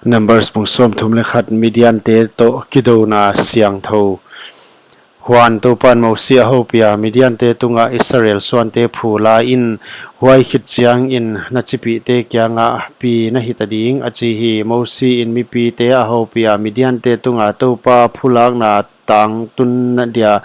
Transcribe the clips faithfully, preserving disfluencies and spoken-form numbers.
Numbers bung sawmthum leh khat. Midiante toh kidouna siangthou. Huan Toupan Mosi a houpiha, Midiante tunga Israel suante phula in, huai khit chiangin na chipihte kiangah pi na hita ding, a chi hi. Mosiin mipite a houpiha, Midiante tunga Toupa phulakna tangtun dia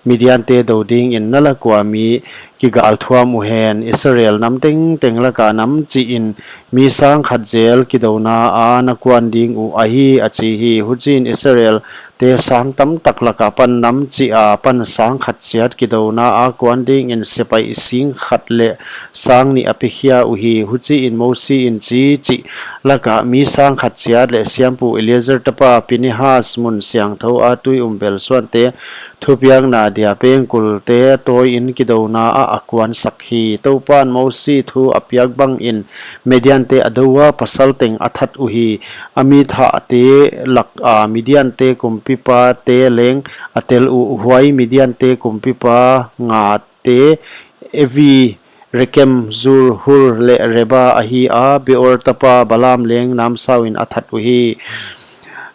Midiante dou dingin na lak ua mi kigalthuam uhen. Israel nam tengteng laka nam chihin mi sang khat zel kidouna a na kuan ding uh ahi, a chi hi. Huchiin Israelte sang tamtak laka pan nam chih apan sang khat chiat kidouna a kuan dingin sepaih sing khat leh sang nih a pikhia uhi. Huchiin Mosiin chi chih laka mi sang khat chiat leh siampu Eleazar tapa Pinehas mun siangthou a tui um bel suante thupiakna dia pengkulte tawiin kidouna ah a kuansak hi. Toupan Mosi thu a piak bangin Midiante a dou ua, pasal teng a that uhi. A mi thahte laka Midiante kumpipate leng a tel uh. Huai Midiante kumpipa ngate Evi, Rekem, Zur, Hur leh Reba ahi a, Beor tapa Balaam leng namsauin a that uhi.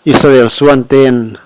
Israel suanten,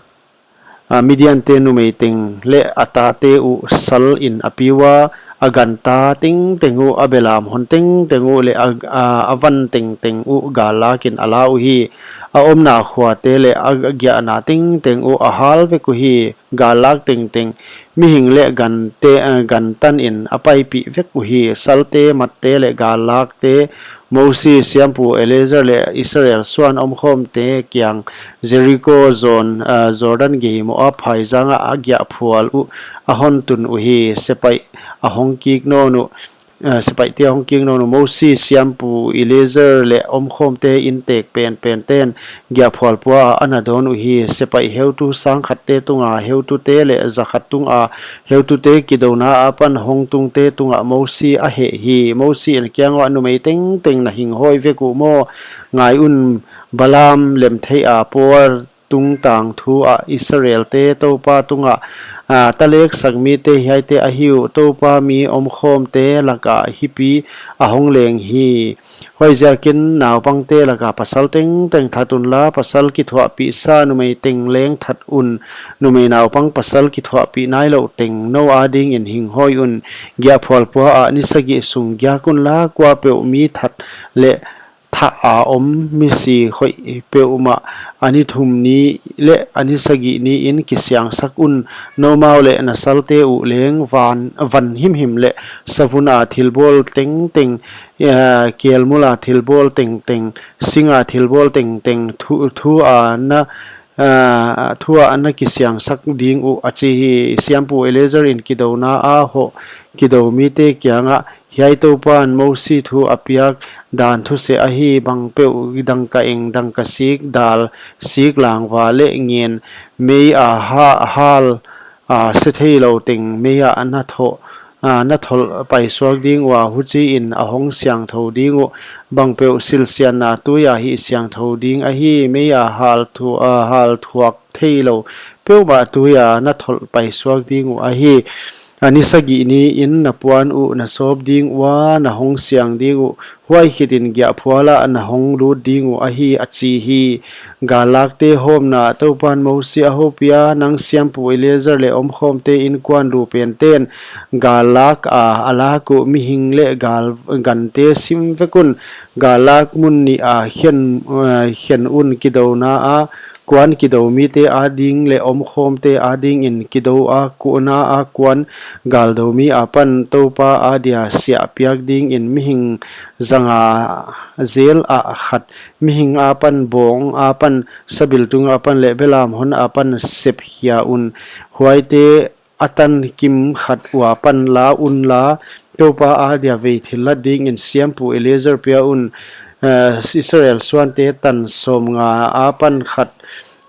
a, Midiante numei teng leh a tate uh salin a pi ua, a ganta tengteng uh, a belam hon tengteng uh leh a, a, a van tengteng uh gallakin a la uhi. A omna khuate leh a giahna tengteng uh a hal vek uhi. Gallak tengteng, mihing leh gante, eh, gan tanin a paipih vek uhi. Salte, matte leh gallakte Mosi, siampu Eleazar leh Israel suan omkhawmte kiang Jeriko zon, eh, Jordan gei Moab phaizangah a giahphual uh a hon tun uhi. Sepaih a hong kik nawn uh, eh, sepaihte a hong kik nawn uh. Mosi, siampu Eleazar leh omkhawmte intek penpenten giahphual pua ah a na dawn uhi. Sepaih heutu sang khatte tunga heutute leh za khat tunga heutute kidouna apan hong tungte tungah Mosi a heh hi. Mosiin a kiang uah, numei tengteng na hinghawi vek uh maw? Ngai un, Balaam lemtheih a Peor tungtang thu ah Israelte Toupa tungah, ah, taleksak mite hiaite ahi uh. Toupa mi omkhawmte laka hipi a hong leng hi. Huaiziakin naupangte laka pasal tengteng that unla, pasal kithuahpihsa numei teng leng that un. Numei naupang pasal kithuahpih nailouh teng nou adingin hinghawi un. Giahphual pua ah ni sagih sung giak unla, kuapeuh mi that leh thah a om misi khoih peuhmah a ni thum ni leh a ni sagih niin kisiangsak un. Noumau leh na salte uh leng van, van himhim leh savuna thilbawl tengteng, eh, kelmula thilbawl tengteng, singa thilbawl tengteng, thu, thu a na, ah, thu a na kisiangsak ding uh, a chi hi. Siampu Eleazarin kidouna a hoh kidou mite kiangah, hiai Toupan Mosi thu a piak dan thu seh ahi. Bangpeuh dangkaeng, dangkasik, dal, sik, langva leh ngen, mei a ha-, hal, a, se theilou teng mei ah na thoh, a, na tholh paisuak ding ua, huchiin a hong siangthou ding uh. Bangpeuh silsianna tui a hih siangthou ding ahi. Mei a hal thu-, a, hal thuak theilou peuhmah tui a na tholh paisuak ding uh ahi. A ni sagih niin na puan uh na sawp ding ua, na hong siang ding uh. Huai khitin giahphual ah na hong lut ding uh ahi, a chi hi. Gallakte hawmna. Toupan Mosi a houpiha, nang siampu Eleazar leh omkhawmte inkuan lupenten gallak a, a lak uh mihing leh gal, gante sim vek un. Gallak mun nih a khen, eh, khen un. Kidouna a kuan kidou mite ading leh omkhawmte adingin kidou a kuhna a kuan galdoumi apan Toupa adia siah piak dingin mihing zanga zel ah khat, mihing apan, bawng apan, sabiltung apan leh belam hon apan sep khia un. Huaite a tan kim khat ua pan la unla, Toupa adia vei thillat dingin siampu Eleazar pia un. Eh, Israel suante tan sawmnga apan khat,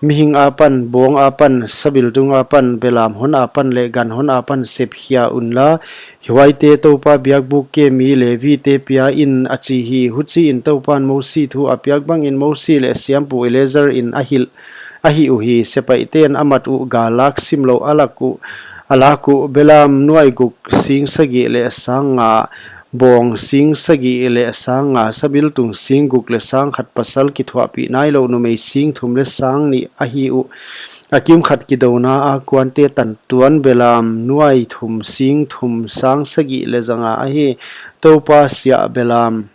mihing apan, bawng apan, sabiltung apan, belam hon apan leh gan hon apan sep khia unla. Huaite Toupa biakbuk kem mi Levite pia in, a chi hi. Huchiin Toupan Mosi thu a piak bangin Mosi leh siampu Eleazarin a hilh, a hih uhi. Sepaihten a mat uh gallak simlouh a lak uh, a lak uh belam nuai guk, sing sagih leh sang nga, bawng sing sagih leh sang nga, sabiltung sing guk leh sang khat, pasal kithuahpih nailou numei sing thum leh sang nih ahi uh. A kim khat kidouna a kuante tantuan belam nuai thum sing thum, sang sagih leh za nga ahi. Toupa siah belam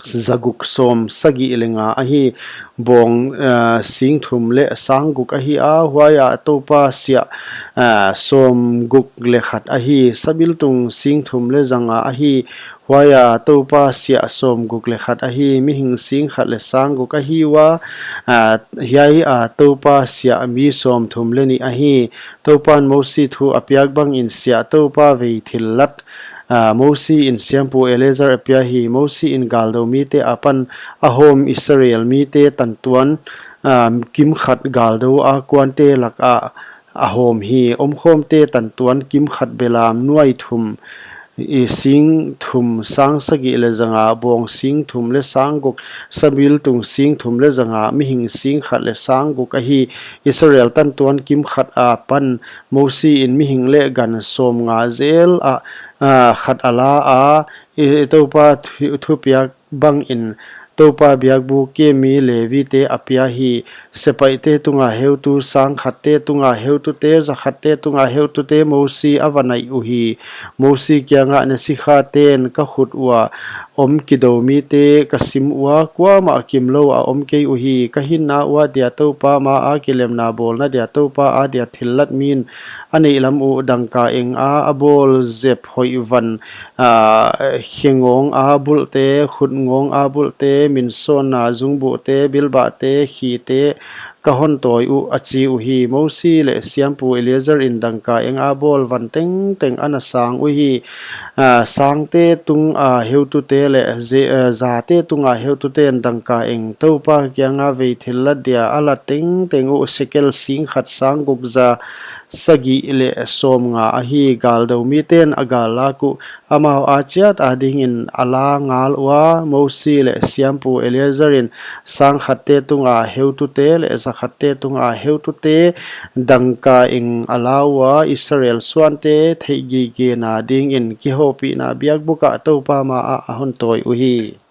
zaguk sawm sagih leh nga ahi. Bawng, eh, sing thum leh sang guk ahi a, huaia Toupa siah, eh, sawm guk leh khat ahi. Sabiltung sing thum leh za nga ahi, huaia Toupa siah sawm guk leh khat ahi. Mihing sing khat leh sang guk ahi ua, eh, hiai a Toupa siah mi sawm thum leh nih ahi. Toupan Mosi thu a piak bangin siah Toupa vei thillat, ah, Mosi in siampu Eleazar a pia hi. Mosi in galdo mite apan a hawm Israel mite tantuan, ah, kim khat galdo a kuante lak ah a hawm hi. Omkhawmte tantuan kim khat belam nuai thum, i sing thum, sang sagih leh za nga, bawng sing thum leh sang guk, sabiltung sing thum leh za nga, mihing sing khat leh sang guk ahi. Israel tantuan kim khat apan Mosi in mihing leh gan sawm nga zel ah, ah, khat a la a, i, Toupa thu, thupiak bangin Toupa biakbuk kemmi Levite a pia hi. Sepaihte tunga heutu, sang khatte tunga heutute, za khatte tunga heutute Mosi a va naih uhi. Mosi kiangah, na sikhaten ka khut ua om kido mite ka sim ua, kuamah kimlou a om kei uhi. Ka hinna ua dia Toupa ma a kilemna bawlna dia Toupa a dia thillat min a neih lam uh dangka eng a a bawl zep hoih van, ah, khe ngawng a bulhte, khut ngawng a bulhte, min sawnna zungbuhte, bilbahte, khite ka hon tawi uh, a chi uhi. Mosi leh siampu Eleazar in dangka eng a bawl van tengteng ana sang uhi. Ah, sangte tunga heutute leh ze-, ah, zate tunga heututen dangka eng Toupa kianga vei thillat dia a la tengteng uh sekel sing khat, sang guk za sagih leh sawm nga ahi. Galdo miten a gal lak uh amau a chiat adingin a la ngal ua. Mosi leh siampu Eleazar in sang khatte tunga heutute leh za khatte tunga heutute dangka eng a la ua, Israel suante theihgigena dingin kihoupihna biakbuk ah Toupa ma ah a hon tawi uhi.